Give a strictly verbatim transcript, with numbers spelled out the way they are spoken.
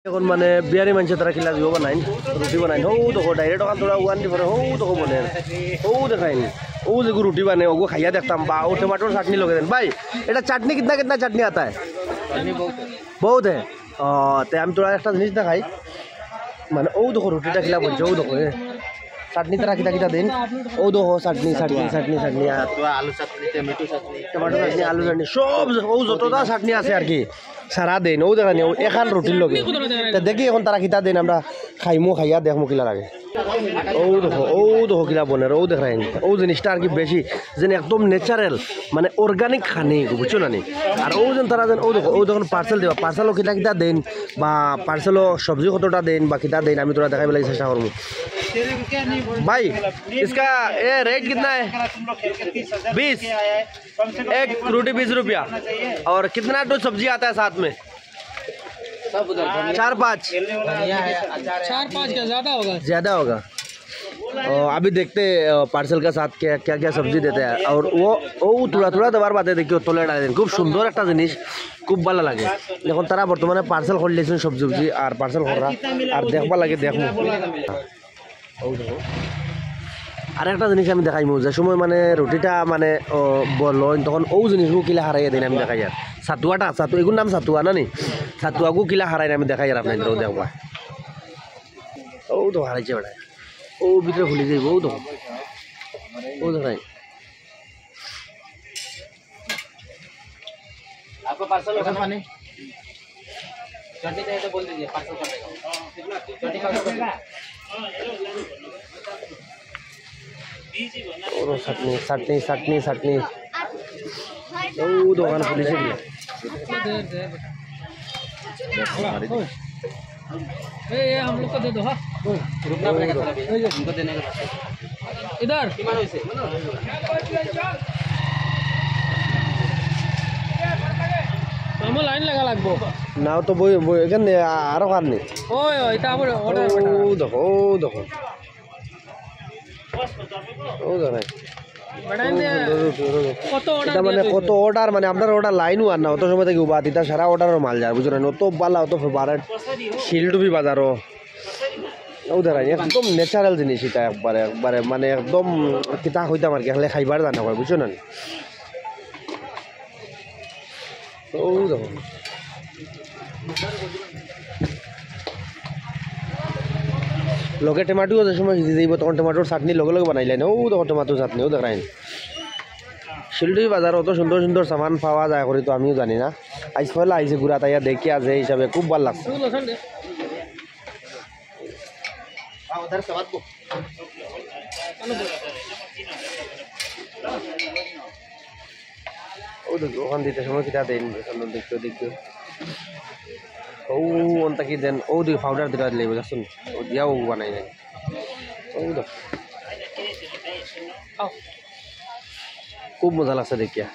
এখন মানে বিহারি মানষে তারা কিলা জিও বানাইন, রুটি বানাইন। হউ দেখো, direct ওখান তোরা ওয়ান দি পরে, হউ দেখো বনে। হউ দেখাইন। হউ যেগু রুটি বানে, ওগু খাইয়া দেখতাম, বা ও টমেটোর চাটনি লগে দেন। ভাই, এটা চাটনি কিতনা কিতনা চাটনি আতা হ্যায়? বহুত হ্যায়। ও, তে আমি তোরা একটা জিনিস দেখাই। মানে, হউ দেখো রুটিটা কিলা বনছে, হউ দেখো, এ। চাটনি তারা কিতা কিতা দেন? হউ দেখো, চাটনি, চাটনি, চাটনি, চাটনি, আর আলু চাটনি, টমেটো চাটনি, টমেটো চাটনি, আলু চাটনি, সব, হউ যতটা চাটনি আছে আর কি। সারা দেইন, হউ দেখানি, হউ এখান রুটির লগে। তে দেখি এখন তারা কিতা দেইন, আমরা খাইমু, খাইয়া দেখমু কিলা লাগে। হউ দেখো, হউ দেখো কিলা বনের, হউ দেখাইন। হউ জিনিসটা আর কি বেশি, যেন একদম natural, মানে organic খানি, বুঝছো না নি? আর হউ যেন তারা যেন, হউ দেখো, হউ দেখো parcel দিবা, parcel-ও কিতা কিতা দেইন, বা parcel-ও সবজি কতটা দেইন, বা কিতা দেইন, আমি তোরা দেখাইবার লাগি চেষ্টা করমু। ভাই, इसका ये रेट कितना है? बीस। एक रोटी बीस रुपया। और कितना तो सब्जी आता है साथ में? चार पाँच। चार पाँच क्या ज्यादा होगा? ज्यादा होगा। अभी देखते हैं पार्सल का साथ क्या क्या क्या सब्जी देते हैं। और वो वो थोड़ा थोड़ा দেওয়ার বাদে দেখিও তলে ডালে দেন। খুব সুন্দর একটা জিনিস, খুব ভালা লাগে। এখন তারা বর্তমানে পার্সেল করলিছইন সবজি উবজি, আর পার্সেল করা, আর দেখবার লাগি দেখমু। আর একটা জিনিস আমি দেখাইমু, যে সময় মানে রুটিটা মানে বনইন, তখন হউ জিনিসগু কিলা হারাইয়া দেইন আমি দেখাইয়ার। সাতুয়াটা, সাতু-, এগুর নাম সাতুয়া না নি? সাতুয়াগু কিলা হারাইন আমি দেখাইয়ার, আপনারাও দেখবা। হউ তো হারাইছে বেটা, হউ ভিতরে খুলি যাইবো, হউ তো, হউ দেখাই। आपको पार्सल होगा ना? चटनी चाहिए तो बोल दीजिए, पार्सल कर देगा। चटनी का ऑर्डर कर देगा। ও চাটনি, চাটনি, চাটনি, চাটনি। ও দোকান খুলেছে কি? ए, ये हम लोग को दे दो, हाँ। रुकना पड़ेगा सर अभी। ये जो उनको देने के बाद। इधर। আমার লাইন লাগা লাগবো। না, তো বই, বই, এখানে আ-, আরো কার নেই। ওই, ওই, এটা আমার অর্ডার। ও দেখো, ও দেখো। ও দেখো। বাড়াই দে। কত অর্ডার এটা মানে দিয়া কত অর্ডার, মানে আপনার অর্ডার লাইন ওয়ার না, অত সময় থাকি উবাত, ইতা সারা অর্ডারর মাল যায়, বুঝছো না? অত বালা, অত ফেভারিট, শিলডুবি বাজারও। ও দেখো, একদম ন্যাচারাল জিনিস ইতা, একবারে, একবারে, মানে, একদম কিতা কইতাম আর কি, খালি খাইবার জানা কয়, বুঝছো না? ও দেখো। লগে টমেটো যে সময় সিজি যাইবো, তখন টমেটোর চাটনি লগে লগে বানাইলাইন। ও দেখো টমেটো চাটনি, ও দেখরাইন। শিলডুবি বাজার অত সুন্দর সুন্দর সামান পাওয়া যায় করি তো আমিও জানি না। আইজ পয়লা আইছি ঘুরাত, আইয়া দেখিয়া যে হিসাবে খুব ভালা লাগছে। ও দেখো, ওখান দিতে সময় কিতা দেন, দেখো, দেখো। ও, ওখান থাকি দেন, ও দেখো, পাউডার দিরা দিলে, বুঝছইন? ও দিয়া ও বানাই নাই। ও দেখো। খুব মজা লাগছে দেখিয়া।